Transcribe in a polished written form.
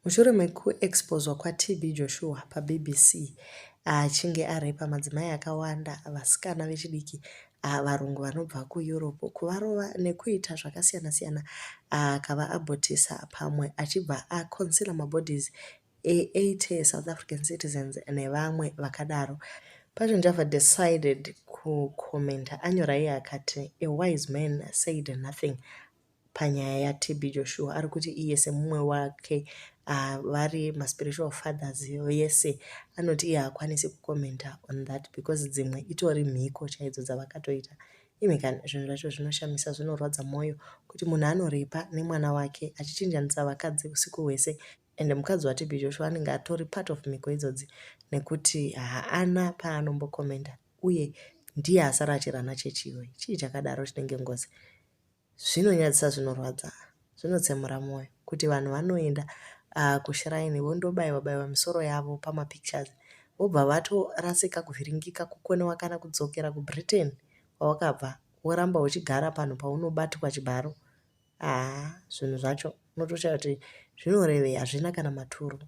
Mushure mekuexposwa kwaTB Joshua paBBC achinge arepa madzimai akawanda, vasikana vechidiki, varungu vanobva kuEurope, kuvarova nekuita zvakasiyana-siyana, akavaabhotisa pamwe achibva aconcealer mabodies e80 South African citizens nevamwe vakadaro. Passion Java decided kucommenta. Anyora iye akati, "A wise man said nothing." Panyaya yaTB Joshua ari kuti iye semumwe wake, vari maspiritual fathers vese, anoti iye haakwanisi kucommenta on that because dzimwe itori mhiko chaidzo dzavakatoita. Imi kani, zvinhu zvacho zvinoshamisa, zvinorwadza mwoyo kuti munhu anorepa nemwana wake achichinjanisa vakadzi usiku hwese, ende mukadzi waTB Joshua anenge atori part of mhiko idzodzi nekuti haana paanombocommenta uye ndiye asara achirana chechi iyoyi. Chii chakadaro chinenge ngozi? Zvinonyadzisa, zvinorwadza, zvinotsemura mwoyo kuti vanhu vanoenda kushrine vondobayiwa bayiwa misoro yavo pamapictures, vobva vatorasika, kuvhiringika, kukonewa kana kudzokera kuBritain kwavakabva, woramba uchigara panhu paunobatwa chibharo. Haa, zvinhu zvacho unotoshaya kuti zvinorevei, hazvina kana maturo.